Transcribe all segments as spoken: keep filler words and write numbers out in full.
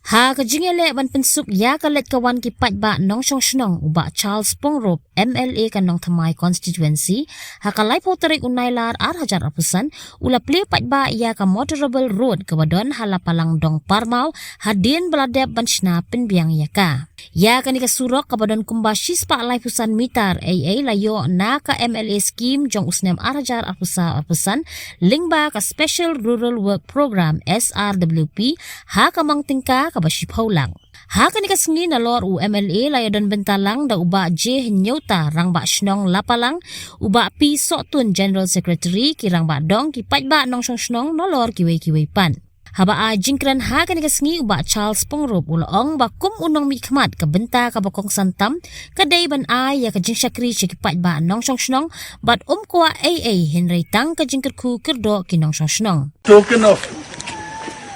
Ha ka jingïaleh ban pynsuk ïa ka leit ka wan ki paidbah nongshong shnong, u Bah Charles Pyngrope, M L A ka Nongthymmai Constituency, ha ka laiphew tarik u Nailar ar hajar arphew san, u la plie paidbah ïa ka motorable road kaba don ha Lapalang Dongparmaw, hadien ba la dep ban shna pynbiang ïa ka. Ïa kane ka surok kaba don kumba shispah laiphew san mitar ei ei la ïoh na ka M L A scheme jong u snem ar hajar arphew saw arphew san, lyngba ka Special Rural Work Programme, S R W P, ha ka mang tyngka kaba shiphew lak. Ha kane ka sngi nalor u M L A la ïadon bynta lang da u Bah J Hynñiewta, Rangbah Shnong Lapalang, u Bah P Sohtun, General Secretary, ki rangbah dong, ki paidbah nongshong shnong nalor kiwei kiwei pat. Haba ai jingkren ha kane ka sngi, u Bah Charles Pyngrope u la ong ba kum u nongmihkhmat, ka bynta kaba kongsan tam ka dei ban ai ïa ka jingshakri sha ki paidbah nongshong shnong, bad um kwah ei ei hynrei tang ka jingkyrkhu kyrdoh ki nongshong shnong. Token of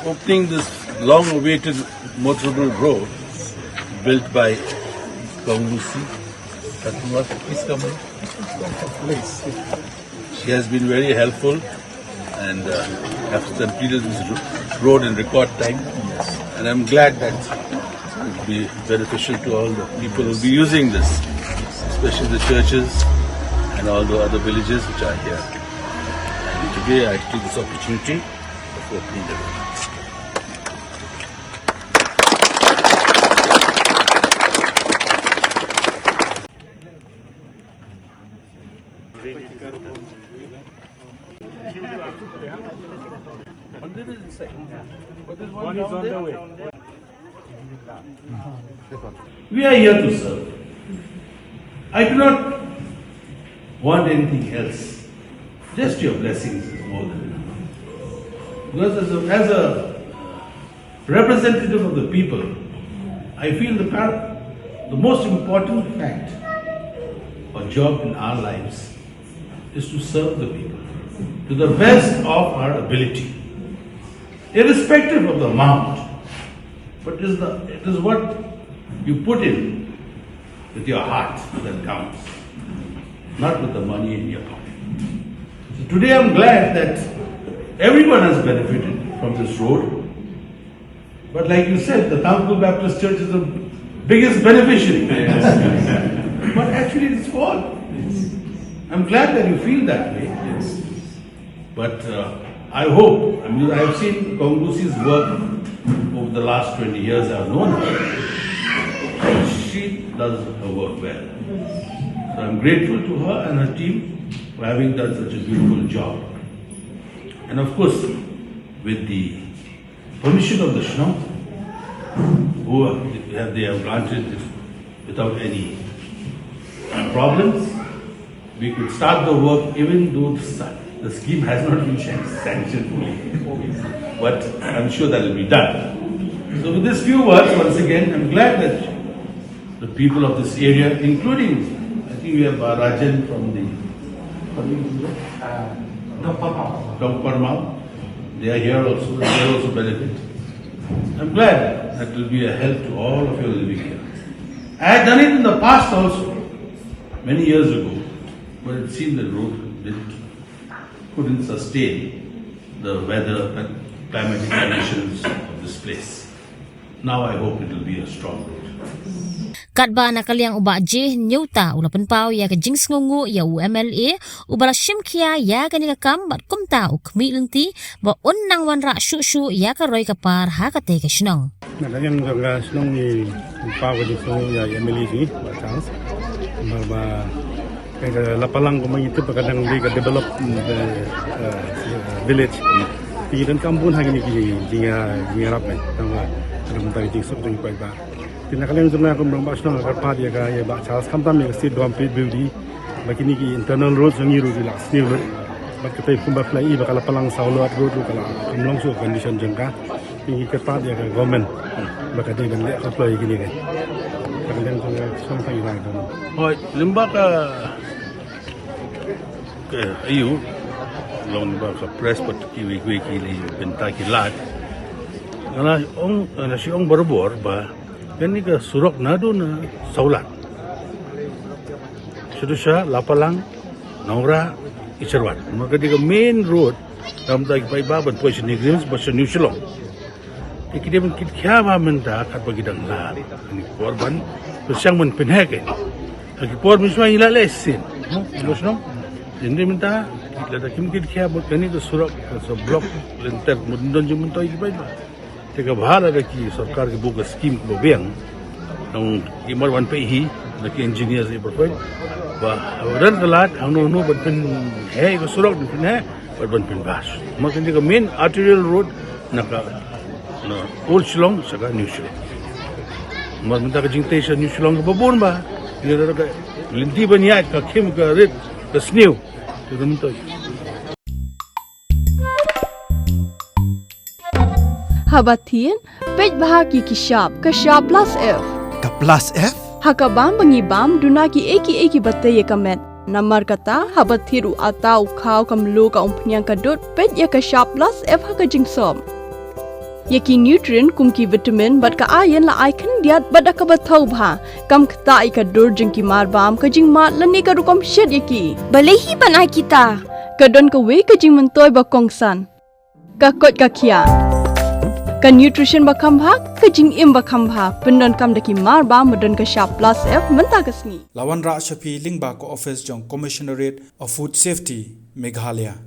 opening this long-awaited motorable road built by Kong Lucy Ratnawat. Please come in. Please. She has been very helpful and, uh, have completed this ro-, road in record time. And I'm glad that it will be beneficial to all the people who will be using this, especially the churches and all the other villages which are here. And today I take this opportunity of opening the road. We are here to serve. I do not want anything else. Just your blessings is more than enough. Because as a, as a representative of the people, I feel the par-, the most important fact or job in our lives is to serve the people to the best of our ability, irrespective of the amount. But it is the, it is what you put in with your heart that counts, not with the money in your pocket. So today I'm glad that everyone has benefited from this road. But like you said, the Tangkhul Baptist Church is the biggest beneficiary. Yes. But actually, it's for all. Yes. I'm glad that you feel that way. Yes. But, uh, I hope, I mean, I've seen Kong Lucy's work over the last twenty years I've known her. She does her work well. So I'm grateful to her and her team for having done such a beautiful job. And of course, with the permission of the Shnong, who have, they have granted without any problems. We could start the work even though the sa-, the scheme has not been san-, sanctioned fully. But I'm sure that will be done. So with these few words, once again, I'm glad that the people of this area, including, I think we have, uh, Rajan from the, uh, Dongparmaw. They are here also, they also benefit. I'm glad that will be a help to all of you living here. I had done it in the past also, many years ago, but it seemed the road didn't, couldn't sustain the weather and climatic conditions of this place. Now I hope it will be a strong road. Katba na ka liang u Bah J Hynñiewta u la pynpaw ïa ka jingsngewnguh ïa u M L A uba la shim khia ïa kane ka kam bad kumta u khmih lynti ba un nang wanrah shuh shuh ïa ka roi ka par ha katei ka shnong. Na ka liang jong ka shnong ngi pynpaw ka jingsngewnguh ïa u M L A jong ngi, Bah Charles. Namar ba Ka, ka Lapalang kumba ngi tip ba ka dang dei ka develop, mm, eh, eh, village. Te ngi donkam bun ha kine ki jing, jingïarap, eh, tang ba ka dang mynta ka jingsuk jong ki paidbah. Te na ka liang jong nga kum rangbah shnong nga kyrpad ïa ka, ïa Bah Charles khamtam ïa ka State Government P W D ba kine ki internal roads jong ngi ruh ki la sniew lut. Bad katei kumba phi la i ba ka Lapalang Sawlot Road ruh ka la kam long shuh condition jong ka. Ngi kyrpad ïa ka government ba ka dei ban leh ka ploh ïa kine ki. Ka dei ban sngewthuh ïa ka government. Hooid, lyngba ka, ka, aïu, long lyngba ka press bad kiwei kiwei ki leit bynta ki lad. Nga la ong, nga la shu ong barabor ba kane ka surok naduh na Sawlot shaduh sha Lapalang, Nongrah, Isharwat. Namar ka dei ka main road, namar ki paidbah ban poi sha NEIGRIHMS bad sha New Shillong. Ki dei ban kit khia ba mynta katba ki dang lah. Kine ki por ban pyrshang ban pynheh ki. Ha ki por mynshuwa ngi la leh shisien. Mo, mo shnong. Hynrei mynta lada kim kit khia mut kane ka surok, ka surok block lynter mut don jingmyntoi ki paidbah. Te kaba lada ki sorkar ki buh ka skim kaba biang. Nang ki mar wan peit hi na ki engineers i perfect. Ba ran ka lad hangno hangno ban pynheh ka surok, ban pynheh bad ban pynbha. Namar kane ka main arterial road na ka, na Old Shillong sha ka New Shillong. Namar mynta ka jingtei sha New Shillong kaba bun ba, ïa ka lynti ban ïaid ka khim ka rit ka sniew. Te ka myntoi. Haba thied, peit bha ïa ki shap, ka shap plus F. Ka plus F? Ha ka bam ba ngi bam, duna kiei kiei kiba tei ïa ka met. Namar kata, haba thied u atta, u khaw, ka mluh, ka umphniang, ka dud, peit ïa ka shap plus F ha ka jingsop. Ïa ki nutrient kum ki vitamin bad ka iron la ai khyndiat bad da kaba thaw bha. Kam ktah ïa ka dur jong ki marbam, ka jingmad lane ka rukom shet ïa ki. Balei hi ban ai kita? Ka don kawei ka jingmyntoi ba kongsan. Ka koit ka khiah. Ka nutrition ba kham bha, ka jingim ba kham bha. Pyndonkam da ki marbam ba don ka shap plus F mynta ka sngi. La wanrah sha phi lyngba ka office jong Commissionerate of Food Safety, Meghalaya.